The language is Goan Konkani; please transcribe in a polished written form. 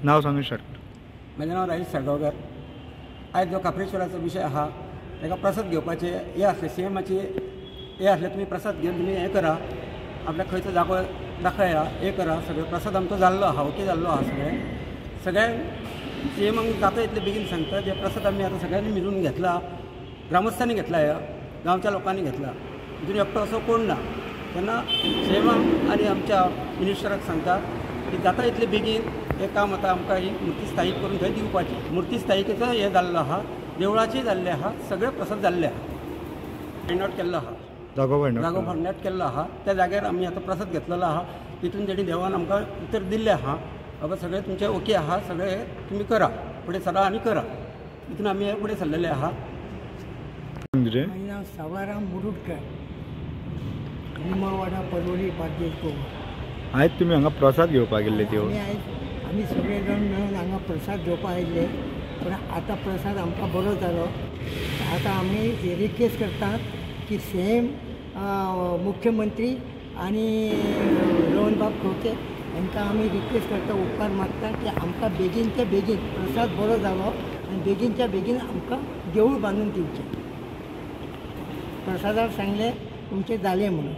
नाव सांगून स्टार्ट कर. म्हजें नांव राजेश साळगांवकर. आयज जो खाप्रेश्वराचो विशय आहा ताका प्रसाद घेवपाचे हे आसले, सीएमाची हे आसले, तुमी प्रसाद घेवन तुमी हें करा, आपल्या खंयचो जागो दाखया, हें करा. सगळें प्रसाद आमचो जाल्लो आहा, ओके जाल्लो आहा. सगळें सगळ्यांक सीएमाक जाता इतले बेगीन सांगता, जे प्रसाद आमी आतां सगळ्यांनी मिळून घेतला, ग्रामस्थांनी घेतला, ह्या गांवच्या लोकांनी घेतला, तितून एकटो असो कोण ना. तेन्ना सीएमाक आनी आमच्या मिनिस्टराक सांगता की जाता इतले बेगीन हें काम आतां आमकां ही मुर्ती स्थायीक करून थंय दिवपाची. मुर्ती स्थायिकेचो हें जाल्लो आहा, देवळाचें जाल्लें आहा, सगळें प्रसाद जाल्ले आहा, फायंड आवट केल्लो आहा, जागो फायंड आवट केल्लो आहा. त्या जाग्यार आमी आतां प्रसाद घेतलेलो आहा, तितून तेणी देवान आमकां उतर दिल्लें आहा, बाबा सगळें तुमचें ओके आहा, सगळें तुमी करा, फुडें सरा आनी करा. तितून आमी हे फुडें सरलेले आहा. म्हजें नांव सावाराम मुरुडकर, निमावाडा, पर्वरी, बार्देस, गोवा. आयज तुमी हांगा प्रसाद घेवपाक गेल्ले देवूळ? आयज आमी सगळे जाण मेळून हांगा प्रसाद घेवपाक आयिल्ले, पूण आतां प्रसाद आमकां बरो जालो. आतां आमी रिक्वेस्ट करतात की सेम मुख्यमंत्री आनी रोहनबाब खवटे हांकां आमी रिक्वेस्ट करता, उपकार मागता की आमकां बेगीनच्या बेगीन प्रसाद बरो जालो आनी बेगीनच्या बेगीन आमकां देवूळ बांदून दिवचें. प्रसादार सांगलें तुमचें जालें म्हणून.